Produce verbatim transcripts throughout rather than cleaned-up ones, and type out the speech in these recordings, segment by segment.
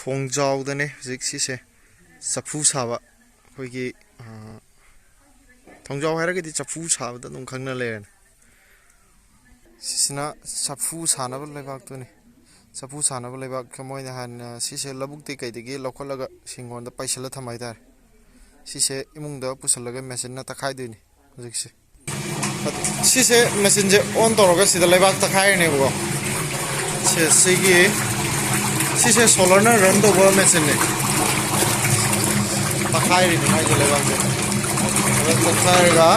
ꯊꯣꯡꯖꯥꯎꯗꯅꯦ ꯍꯧꯖꯤꯛ ꯁꯤꯁꯦ ꯆꯐꯨ ꯁꯥꯕ꯫ ꯑꯩꯈꯣꯏꯒꯤ, ꯑ, ꯊꯣꯡꯖꯥꯎ ꯍꯥꯏꯔꯒꯗꯤ ꯆꯐꯨ ꯁꯥꯕꯗ ꯑꯗꯨꯝ ꯈꯪꯅ ꯂꯩꯔꯦꯅꯦ꯫ ꯁꯤꯁꯤꯅ ꯆꯐꯨ ꯁꯥꯅꯕ ꯂꯩꯕꯥꯛꯇꯨꯅꯤ꯫ ꯆꯐꯨ ꯁꯥꯅꯕ ꯂꯩꯕꯥꯛꯁꯦ ꯃꯣꯏꯅ ꯍꯥꯟꯅ ꯁꯤꯁꯦ ꯂꯧꯕꯨꯛꯇꯤ ꯀꯩꯗꯒꯤ ꯂꯧꯈꯠꯂꯒ ꯁꯤꯡꯒꯣꯟꯗ ꯄꯩꯁꯤꯜꯂ ꯊꯝꯕ ꯍꯥꯏꯇꯥꯔꯦ꯫ ꯁꯤꯁꯦ ꯏꯃꯨꯡꯗ ꯄꯨꯁꯤꯜꯂꯒ ꯃꯦꯆꯤꯟꯅ ꯇꯛꯈꯥꯏꯗꯣꯏꯅꯤ ꯍꯧꯖꯤꯛꯁꯦ꯫ ꯁꯤꯁꯦ ꯃꯦꯆꯤꯟꯁꯦ ꯑꯣꯟ ꯇꯧꯔꯒ ꯁꯤꯗ ꯂꯩꯕꯥꯛ ꯇꯛꯈꯥꯏꯔꯅꯦꯕꯀꯣ꯫ ꯁꯦ, ꯁꯤꯒꯤ, ꯁꯤꯁꯦ ꯁꯣꯂꯔꯅ ꯔꯟ ꯇꯧꯕ ꯃꯦꯆꯤꯟꯅꯦ꯫ ꯇꯛꯈꯥꯏꯔꯤꯅꯤ ꯃꯥꯏꯁꯦ ꯂꯩꯕꯥꯛꯁꯦ꯫ ꯑꯗ ꯇꯛꯈꯥꯏꯔꯒ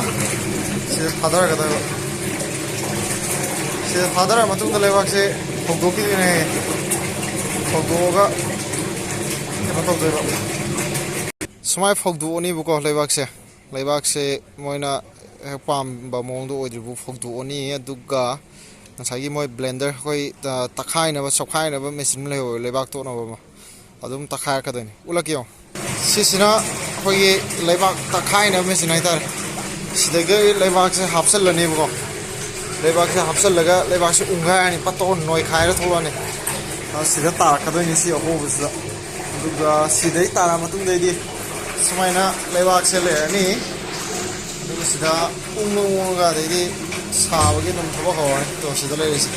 ꯁꯤꯗ ꯊꯥꯗꯔꯛꯀꯗꯣꯏꯕ꯫ ꯁꯤꯗ ꯊꯥꯗꯔ ꯃꯇꯨꯡꯗ ꯂꯩꯕꯥꯛꯁꯦ ꯐꯧꯗꯣꯛꯈꯤꯗꯣꯏꯅꯦ꯫ ꯐꯧꯗꯣꯛꯑꯒ ꯀꯩꯅꯣ ꯇꯧꯗꯣꯏꯕ꯫ ꯁꯨꯃꯥꯏꯅ ꯐꯧꯗꯣꯛꯑꯅꯤꯕꯀꯣ ꯂꯩꯕꯥꯛꯁꯦ꯫ ꯂꯩꯕꯥꯛꯁꯦ ꯃꯣꯏꯅ ꯍꯦꯛ ꯄꯥꯝꯕ ꯃꯑꯣꯡꯗ ꯑꯣꯏꯗ꯭ꯔꯤꯕꯐꯥꯎ ꯐꯧꯗꯣꯛꯑꯅꯤ꯫ ꯑꯗꯨꯒ ꯉꯁꯥꯏꯒꯤ ꯃꯣꯏ ꯕ꯭ꯂꯦꯟꯗꯔ, ꯑꯩꯈꯣꯏ, ꯑ, ꯇꯛꯈꯥꯏꯅꯕ, ꯆꯣꯛꯈꯥꯏꯅꯕ ꯃꯦꯆꯤꯟ ꯑꯃ ꯂꯩꯍꯧꯋꯦ, ꯂꯩꯕꯥꯛ ꯇꯣꯠꯅꯕ ꯑꯃ꯫ ꯑꯗꯨꯝ ꯇꯛꯈꯥꯏꯔꯛꯀꯗꯣꯏꯅꯤ꯫ ꯎꯠꯂꯛꯀꯦ ꯌꯦꯡꯉꯣ꯫ ꯁꯤꯁꯤꯅ ꯑꯩꯈꯣꯏꯒꯤ ꯂꯩꯕꯥꯛ ꯇꯛꯈꯥꯏꯅꯕ ꯃꯦꯆꯤꯟ ꯍꯥꯏꯇꯥꯔꯦ꯫ ꯁꯤꯗꯒꯤ ꯂꯩꯕꯥꯛꯁꯦ ꯍꯥꯞꯆꯜꯂꯅꯦꯕꯀꯣ꯫ ꯂꯩꯕꯥꯛꯁꯦ ꯍꯥꯞꯆꯜꯂꯒ ꯂꯩꯕꯥꯛꯁꯦ ꯎꯪꯈꯥꯏꯔꯅꯤ, ꯄꯠꯇꯣꯟ ꯅꯣꯏꯈꯥꯏꯔ ꯊꯣꯛꯂꯛꯑꯅꯤ꯫ ꯑ, ꯁꯤꯗ ꯇꯥꯔꯛꯀꯗꯣꯏꯅꯤ ꯁꯤ ꯑꯍꯣꯕꯁꯤꯗ꯫ ꯑꯗꯨꯒ ꯁꯤꯗꯩ ꯇꯥꯔ ꯃꯇꯨꯡꯗꯩꯗꯤ ꯁꯨꯃꯥꯏꯅ ꯂꯩꯕꯥꯛꯁꯦ ꯂꯩꯔꯅꯤ꯫ ꯑꯗꯨꯒ ꯁꯤꯗ ꯎꯪꯉ ꯎꯪꯉꯒ ꯑꯗꯩꯗꯤ ꯁꯥꯕꯒꯤ ꯑꯗꯨꯝ ꯊꯕꯛ ꯍꯧꯔꯅꯤ꯫ ꯑꯗꯣ ꯁꯤꯗ ꯂꯩꯔꯤꯁꯦ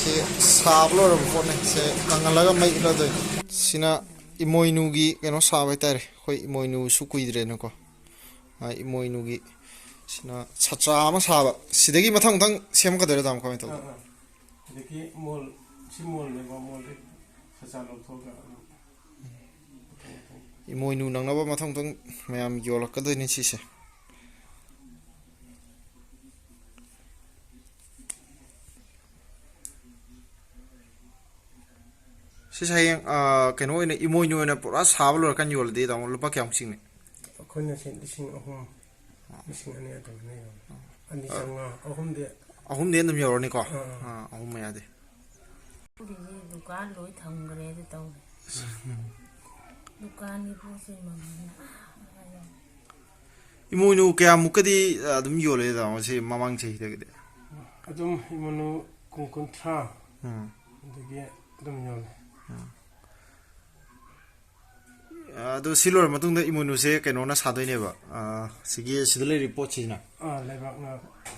ꯁꯤ ꯁꯥꯕ ꯂꯣꯏꯔꯕ ꯄꯣꯠꯅꯤ꯫ ꯁꯦ ꯀꯪꯍꯜꯂꯒ ꯃꯩ ꯏꯜꯂꯗꯣꯏꯅꯤ꯫ ꯁꯤꯅ ꯏꯃꯣꯏꯅꯨꯒꯤ ꯀꯩꯅꯣ ꯁꯥꯕ ꯍꯥꯏꯇꯥꯔꯦ꯫ ꯑꯩꯈꯣꯏ ꯏꯃꯣꯏꯅꯨꯁꯨ ꯀꯨꯏꯗ꯭ꯔꯦꯅꯀꯣ꯫ ꯑ, ꯏꯃꯣꯏꯅꯨꯒꯤ ꯁꯤꯅ ꯁꯆꯥ ꯑꯃ ꯁꯥꯕ꯫ ꯁꯤꯗꯒꯤ ꯃꯊꯪ ꯃꯊꯪ ꯁꯦꯝꯃꯛꯀꯗꯣꯏꯔꯥ, ꯇꯥꯃꯣ? ꯀꯃꯥꯏꯅ ꯇꯧꯕ? ꯑꯥ, ꯑꯥ꯫ ꯑꯗꯒꯤ ꯃꯣꯜ, ꯁꯤ ꯃꯣꯜꯅꯦꯕ, ꯃꯣꯜꯗꯤ ꯁꯆꯥ ꯂꯧꯊꯣꯛꯑꯒ ꯑꯗꯨꯝ ꯏꯃꯣꯏꯅꯨ ꯅꯪꯅꯕ ꯃꯊꯪ ꯃꯊꯪ ꯃꯌꯥꯝ ꯌꯣꯜꯂꯛꯀꯗꯣꯏꯅꯤ ꯁꯤꯁꯦ꯫ ꯁꯤꯁꯦ ꯍꯌꯦꯡ, ꯑ, ꯀꯩꯅꯣ ꯑꯣꯏꯅ, ꯏꯃꯣꯏꯅꯨ ꯑꯣꯏꯅ ꯄꯨꯔꯥ ꯁꯥꯕ ꯂꯣꯏꯔꯀꯥꯟꯗ ꯌꯣꯜꯂꯗꯤ, ꯇꯥꯃꯣ, ꯂꯨꯄꯥ ꯀꯌꯥꯃꯨꯛ ꯆꯤꯡꯅꯤ? ꯑꯩꯈꯣꯏꯅ ꯁꯤ ꯂꯤꯁꯤꯡ ꯑꯍꯨꯝ, ꯂꯤꯁꯤꯡ ꯑꯅꯤ ꯑꯗꯨꯃꯥꯏꯅ ꯌꯣꯜꯂꯦ꯫ ꯑꯅꯤ ꯆꯥꯝꯃꯉꯥ, ꯑꯍꯨꯝꯗꯤ꯫ ꯑꯍꯨꯝꯗꯤ ꯑꯗꯨꯝ ꯌꯧꯔꯅꯤꯀꯣ? ꯑꯥ, ꯑꯥ꯫ ꯑꯥ, ꯑꯍꯨꯝ ꯃꯌꯥꯗꯤ꯫ ꯑꯗꯨꯗꯤ ꯗꯨꯀꯥꯟ ꯂꯣꯏ ꯊꯝꯈ꯭ꯔꯦ ꯑꯗꯨ ꯇꯧꯔꯦ꯫ ꯗꯨꯀꯥꯟꯒꯤ ꯄꯣꯠ ꯆꯩ ꯃꯃꯜꯅ ꯑꯥ ꯌꯧꯔꯦ꯫ ꯏꯃꯣꯏꯅꯨ ꯀꯌꯥꯃꯨꯛꯀꯗꯤ ꯑꯗꯨꯝ ꯌꯣꯜꯂꯦ, ꯇꯥꯃꯣ, ꯁꯤ ꯃꯃꯥꯡ ꯆꯍꯤꯗꯒꯤꯗꯤ? ꯑꯗꯨꯝ ꯏꯃꯣꯏꯅꯨ ꯀꯨꯟ, ꯀꯨꯟꯊ꯭ꯔꯥ, ꯎꯝ꯫ ꯑꯗꯒꯤ ꯑꯗꯨꯝ ꯌꯣꯜꯂꯦ꯫ ꯑꯗꯨ ꯁꯤ ꯂꯣꯏꯔ ꯃꯇꯨꯡꯗ ꯏꯃꯣꯏꯅꯨꯁꯦ ꯀꯩꯅꯣꯅ ꯁꯥꯗꯣꯏꯅꯦꯕ, ꯑ, ꯁꯤꯒꯤ ꯁꯤꯗ ꯂꯩꯔꯤꯕ ꯄꯣꯠꯁꯤꯅ? ꯑꯥ, ꯂꯩꯕꯥꯛꯅ,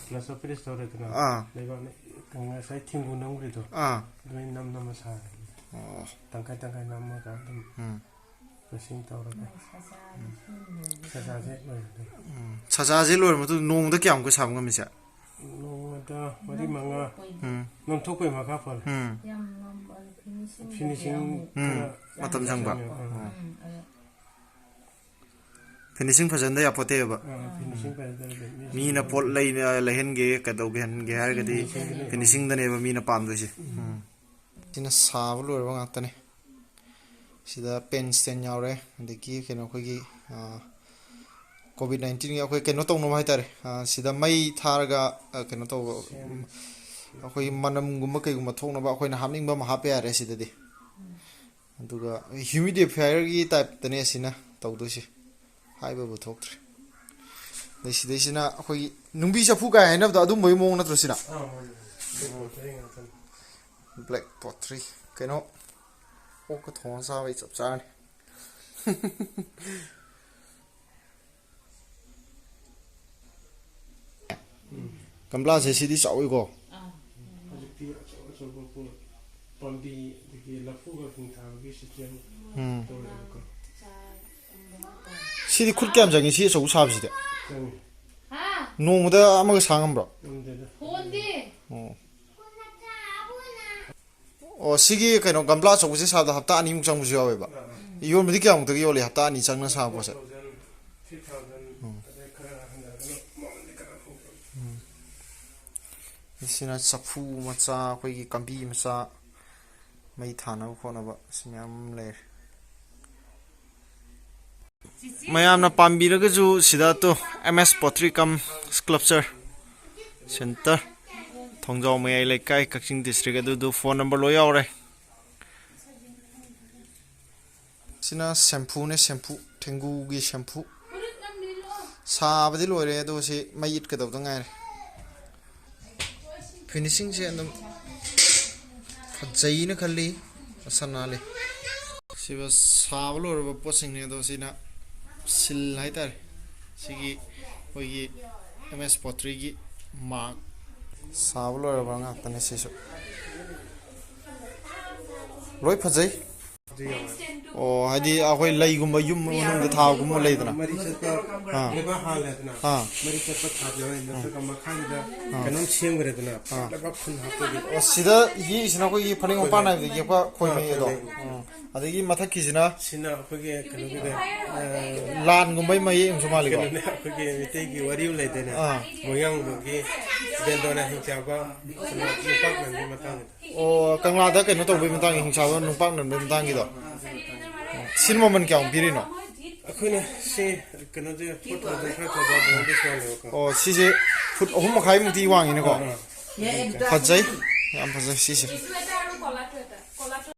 ꯄ꯭ꯂꯥꯁꯇꯔ ꯄꯦꯔꯤꯁ ꯇꯧꯔꯦꯗꯅ꯫ ꯑꯥ꯫ ꯂꯩꯕꯥꯛꯅ ꯉꯁꯥꯏ ꯊꯦꯡꯒꯨ ꯅꯝꯈ꯭ꯔꯤꯗꯣ, ꯑꯥ꯫ ꯑꯗꯨꯃꯥꯏꯅ ꯅꯝ ꯅꯝꯃ ꯁꯥꯔꯦ꯫ ꯑꯣ꯫ ꯇꯪꯈꯥꯏ ꯇꯪꯈꯥꯏ ꯅꯝꯃꯒ ꯑꯗꯨꯝ, ꯎꯝ꯫ ꯃꯁꯤꯡ ꯇꯧꯔꯒ ꯁꯖꯥꯁꯦ ꯂꯣꯏꯔꯦ꯫ ꯎꯝ꯫ ꯁꯖꯥꯁꯦ ꯂꯣꯏꯔ ꯃꯇꯨꯡꯗ ꯅꯣꯡꯃꯗ ꯀꯌꯥꯃꯨꯛꯀ ꯁꯥꯕ ꯉꯝꯃꯤ, ꯁꯦ? ꯅꯣꯡꯃꯗ ꯃꯔꯤ ꯃꯉꯥ꯫ ꯎꯝ꯫ ꯅꯝꯊꯣꯛꯄꯩ ꯃꯈꯥ ꯄꯣꯜꯂꯦ꯫ ꯎꯝ꯫ ꯐꯤꯅꯤꯁꯤꯡ ꯎꯝ, ꯈꯔ ꯃꯇꯝ ꯆꯪꯕ꯫ ꯆꯪꯉꯦ꯫ ꯑꯥ꯫ ꯎꯝ꯫ ꯐꯤꯅꯤꯁꯤꯡ ꯐꯖꯅ ꯌꯥꯄꯣꯠꯇꯦꯕ꯫ ꯑꯥ, ꯐꯤꯅꯤꯁꯤꯡ ꯐꯖꯅ ꯃꯤꯅ ꯄꯣꯠ ꯂꯩꯅ, ꯂꯩꯍꯟꯒꯦ, ꯀꯩꯗꯧꯒꯦ, ꯍꯟꯒꯦ ꯍꯥꯏꯔꯒꯗꯤ ꯐꯤꯅꯤꯁꯤꯡꯗꯅꯦꯕ ꯃꯤꯅ ꯄꯥꯝꯗꯣꯏꯁꯦ꯫ ꯎꯝ꯫ ꯁꯤꯅ ꯁꯥꯕ ꯂꯣꯏꯔꯕ ꯉꯥꯛꯇꯅꯦ꯫ ꯁꯤꯗ ꯄꯦꯟ ꯁ꯭ꯇꯦꯟ ꯌꯥꯎꯔꯦ, ꯑꯗꯒꯤ ꯀꯩꯅꯣ ꯑꯩꯈꯣꯏꯒꯤ, ꯑꯥ, ꯀꯣꯚꯤꯗ ꯅꯥꯏꯟꯇꯤꯟꯒꯤ ꯑꯩꯈꯣꯏ ꯀꯩꯅꯣ ꯇꯧꯅꯕ ꯍꯥꯏꯇꯥꯔꯦ꯫ ꯑꯥ, ꯁꯤꯗ ꯃꯩ ꯊꯥꯔꯒ, ꯑꯥ, ꯀꯩꯅꯣ ꯇꯧꯕ, ꯎꯝ, ꯑꯩꯈꯣꯏꯒꯤ ꯃꯅꯝꯒꯨꯝꯕ ꯀꯩꯒꯨꯝꯕ ꯊꯣꯛꯅꯕ ꯑꯩꯈꯣꯏꯅ ꯍꯥꯞꯅꯤꯡꯕ ꯑꯃ ꯍꯥꯞꯄ ꯌꯥꯔꯦ ꯁꯤꯗꯗꯤ꯫ ꯑꯗꯨꯒ ꯍ꯭ꯌꯨꯃꯤꯗꯤꯐꯥꯏꯌꯔꯒꯤ ꯇꯥꯏꯞꯇꯅꯦ ꯑꯁꯤꯅ ꯇꯧꯗꯣꯏꯁꯦ, ꯍꯥꯏꯕꯕꯨ ꯊꯣꯛꯇ꯭ꯔꯦ꯫ ꯑꯗꯩ ꯁꯤꯗꯩꯁꯤꯅ ꯑꯩꯈꯣꯏꯒꯤ ꯅꯨꯡꯕꯤ ꯆꯐꯨ ꯀꯥꯏ ꯍꯥꯏꯅꯕꯗꯣ ꯑꯗꯨꯝꯕꯒꯤ ꯃꯑꯣꯡ ꯅꯠꯇ꯭ꯔꯣ ꯁꯤꯅ? ꯑꯥ, ꯃꯥꯅꯦ꯫ ꯕ꯭ꯂꯦꯛ ꯄꯣꯇ꯭ꯔꯤ ꯉꯥꯛꯇꯅꯤ꯫ Black pottery. ꯀꯩꯅꯣ, ꯑꯣꯛꯀ ꯊꯣꯡꯉ ꯆꯥꯕꯩ ꯆꯞ ꯆꯥꯔꯅꯤ꯫ ꯎꯝ꯫ ꯒꯝꯂꯥꯁꯦ ꯁꯤꯗꯤ ꯆꯥꯎꯋꯤꯀꯣ꯫ ꯑꯥ꯫ ꯍꯧꯖꯤꯛꯇꯤ ꯑꯆꯧ ꯑꯆꯧꯕ ꯄꯣꯠ, ꯄꯥꯝꯕꯤ, ꯑꯗꯒꯤ ꯂꯐꯨꯒ ꯊꯥꯕꯒꯤ ꯁꯤꯁꯇꯦꯝ ꯎꯝ꯫ ꯇꯧꯔꯦꯕꯀꯣ꯫ ꯁꯤꯗꯤ ꯈꯨꯠ ꯀꯌꯥꯝ ꯆꯪꯉꯤ, ꯁꯤ ꯑꯆꯧꯕ ꯁꯥꯕꯁꯤꯗꯤ? ꯆꯪꯉꯤ꯫ ꯅꯣꯡꯃꯗ ꯑꯃꯒ ꯁꯥ ꯉꯝꯕ꯭ꯔꯣ? ꯉꯝꯗꯦꯗ꯫ ꯑꯣ꯫ ꯑꯣ, ꯁꯤꯒꯤ ꯀꯩꯅꯣ ꯒꯝꯂꯥ ꯑꯆꯧꯕꯁꯦ ꯁꯥꯕꯗ ꯍꯞꯇꯥ ꯑꯅꯤꯃꯨꯛ ꯆꯪꯕꯁꯨ ꯌꯥꯎꯋꯦꯕ꯫ ꯑꯥ, ꯑꯥ꯫ ꯌꯣꯟꯕꯗꯤ ꯀꯌꯥꯃꯨꯛꯇꯒꯤ ꯌꯣꯜꯂꯤ, ꯍꯞꯇꯥ ꯑꯅꯤ ꯆꯪꯅ ꯁꯥꯕ ꯄꯣꯠꯁꯦ? ꯐꯣꯔ ꯊꯥꯎꯖꯟ, ꯊ꯭ꯔꯤ ꯊꯥꯎꯖꯟ, ꯎꯝ꯫ ꯑꯗꯩ ꯈꯔ ꯍꯟꯊꯔꯒꯅ ꯃꯃꯜꯗꯤ ꯈꯔ ꯍꯣꯡꯉꯛꯄ꯫ ꯎꯝ꯫ ꯁꯤꯅ ꯆꯐꯨ ꯃꯆꯥ, ꯑꯩꯈꯣꯏꯒꯤ ꯀꯥꯝꯕꯤ ꯃꯆꯥ, ꯃꯩ ꯊꯥꯅꯕ ꯈꯣꯠꯅꯕ ꯁꯤ ꯃꯌꯥꯝ ꯑꯃ ꯂꯩꯔꯦ꯫ ꯃꯌꯥꯝꯅ ꯄꯥꯝꯕꯤꯔꯒꯁꯨ ꯁꯤꯗ ꯇꯣ, ꯑꯦꯝ ꯑꯦꯁ Pottery cum Sculpture Centre, ꯊꯣꯡꯖꯥꯎ ꯃꯌꯥꯏ ꯂꯩꯀꯥꯏ, ꯀꯛꯆꯤꯡ district, ꯑꯗꯨꯗꯨ phone number ꯂꯣꯏ ꯌꯥꯎꯔꯦ꯫ ꯁꯤꯅ ꯁꯦꯝꯐꯨꯅꯦ, ꯁꯦꯝꯐꯨ, ꯊꯦꯡꯒꯨꯒꯤ ꯁꯦꯝꯐꯨ꯫ ꯁꯥꯕꯗꯤ ꯂꯣꯏꯔꯦ, ꯑꯗꯣ ꯁꯤ ꯃꯩ ꯏꯠꯀꯗꯧꯗ ꯉꯥꯏꯔꯦ꯫ Finishingꯁꯦ ꯑꯗꯨꯝ ꯐꯖꯩꯅ ꯈꯜꯂꯤ꯫ ꯁꯅꯥ ꯂꯩ꯫ ꯁꯤꯕ ꯁꯥꯕ ꯂꯣꯏꯔꯕ ꯄꯣꯠꯁꯤꯡꯅꯦ, ꯑꯗꯣ ꯁꯤꯅ ꯁꯤꯜ ꯍꯥꯏꯇꯥꯔꯦ꯫ ꯁꯤꯒꯤ ꯑꯩꯈꯣꯏꯒꯤ ꯑꯦꯝ ꯑꯦꯁ ꯄꯣꯇ꯭ꯔꯤꯒꯤ ꯃꯥꯔꯛ꯫ ꯁꯥꯕ ꯂꯣꯏꯔꯕ ꯉꯥꯛꯇꯅꯦ ꯁꯤꯁꯨ꯫ ꯂꯣꯏ ꯐꯖꯩ꯫ ꯑꯣ, ꯍꯥꯏꯗꯤ ꯑꯩꯈꯣꯏ ꯂꯩꯒꯨꯝꯕ ꯌꯨꯝ ꯃꯅꯨꯡꯗ ꯊꯥꯕꯒꯨꯝꯕ ꯂꯩꯗꯅ꯫ ꯃꯔꯤ ꯆꯠꯄ ꯑꯥ꯫ ꯂꯩꯕꯥꯛ ꯍꯥꯜꯂꯦꯗꯅ꯫ ꯑꯥ꯫ ꯃꯔꯤ ꯆꯠꯄ ꯊꯥꯕ ꯌꯥꯎꯋꯦ, ꯅꯠꯇ꯭ꯔꯒ ꯃꯈꯥꯒꯤꯗ ꯑꯥ꯫ ꯀꯩꯅꯣꯝ ꯁꯦꯝꯈ꯭ꯔꯦꯗꯅ꯫ ꯑꯥ꯫ ꯂꯩꯕꯥꯛ ꯐꯨꯟ ꯍꯥꯞꯄꯒꯤ꯫ ꯑꯣ, ꯁꯤꯗ ꯌꯦꯛꯏꯁꯤꯅ ꯑꯩꯈꯣꯏꯒꯤ ꯐꯅꯦꯛ ꯃꯄꯥꯟ ꯅꯥꯏꯕꯗ ꯌꯦꯛꯄ ꯈꯣꯏ ꯑꯥ, ꯃꯌꯦꯛ ꯑꯗꯣ꯫ ꯈꯣꯏ ꯃꯌꯦꯛ꯫ ꯎꯝ꯫ ꯑꯗꯒꯤ ꯃꯊꯛꯀꯤꯁꯤꯅ ꯁꯤꯅ ꯑꯩꯈꯣꯏꯒꯤ ꯀꯩꯅꯣꯒꯤꯗ, ꯑ, ꯂꯥꯟꯒꯨꯝꯕꯩ ꯃꯌꯦꯛ ꯑꯃꯁꯨ ꯃꯥꯜꯂꯤꯀꯣ? ꯀꯩꯅꯣꯅꯦ, ꯑꯩꯈꯣꯏꯒꯤ ꯃꯩꯇꯩꯒꯤ ꯋꯥꯔꯤ ꯑꯃ ꯂꯩꯗꯥꯏꯅꯦ? ꯑꯥ꯫ ꯃꯣꯏꯔꯥꯡꯕꯝꯒꯤ ꯕꯦꯟꯗꯣꯅ ꯍꯤꯡꯆꯥꯕ ꯀꯩꯅꯣ ꯅꯨꯄꯥ ꯀꯟꯕꯒꯤ ꯃꯇꯥꯡꯗ꯫ ꯑꯣ, ꯀꯪꯂꯥꯗ ꯀꯩꯅꯣ ꯇꯧꯕꯩ ꯃꯇꯥꯡꯒꯤ, ꯍꯤꯡꯆꯥꯕ ꯅꯨꯄꯥ ꯀꯟꯕꯩ ꯃꯇꯥꯡꯒꯤꯗꯣ? ꯁꯤꯅ ꯃꯃꯜ ꯀꯌꯥꯃꯨꯛ ꯄꯤꯔꯤꯅꯣ? ꯑꯩꯈꯣꯏꯅ ꯁꯤ ꯀꯩꯅꯣꯁꯦ four thousand, five thousand ꯑꯗꯨꯃꯥꯏꯅ ꯁꯥꯜꯂꯦꯕꯀꯣ꯫ ꯑꯣ, ꯁꯤꯁꯦ ꯐꯨꯠ ꯑꯍꯨꯝ ꯃꯈꯥꯏꯃꯨꯛꯇꯤ ꯋꯥꯡꯉꯤꯅꯦꯀꯣ? ꯑꯥ, ꯑꯥ꯫ ꯐꯖꯩ, ꯌꯥꯝ ꯐꯖꯩ ꯁꯤꯁꯦ꯫